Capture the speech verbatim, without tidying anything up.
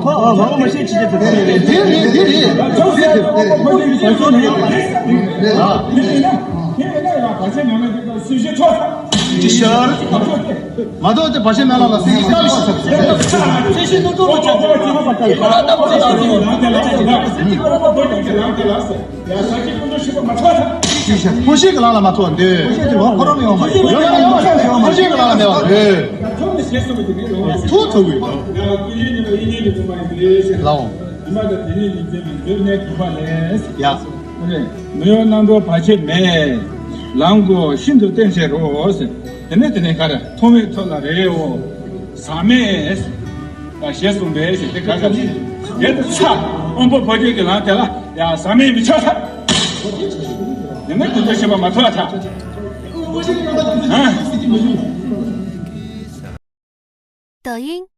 ཨ་ཨ་མ་མ་ཤེས་ཅི་ཅི་ཐུབ་ཐུབ་རེད། དེ་རེད་དེ་རེད། ཅི་ཤར། མ་གཏོགས་དེ་བར་ཆད་མེད་ལ་ལ་སྲིད་ཀྱི་བཀའ་བཞིན། ཡ་ས་ཀྱི་ཀུན་སློང་ཤེས་པ་མ་ཐོག་ཐལ། ཅི་ཤར། ཐུགས་རྗེ་གི་ལམ་ལ་མ་ཐོག་འདོད། ཐུགས་རྗེ་གི་ལམ་ལ་མེད་པ་འདོད། ཐུགས་ཐུགས་ཀྱི། ལའོ། ཡ། མི་གཡོ་རྣམ་གྲོལ་བར་ཆད་མེད། ལམ་གོ་ཤིན་ཏུ་བརྟན་བྱེད་རོ། དེ་ནས་དེ་ནས་ག་རེ་ཐོགས་མེད་ཐོགས་ལ་རེ་འོ། ཟག་མེད། ད་ཞེས་གསུངས་པས་ཞེས་དེ་ག་ག་ཞིག་རེད་དུ་ཆ། དབང་པོ་འཕོ་འགྱུར་གྱི་ལམ་དེ་ལ་ཡང་ཟག་མེད་མི་ཆགས་ཐབས། དེ་ནས་དེ་ཚོ་ཤེས་པ་མ་ཐོགས་ཐབས། ཨ། 抖音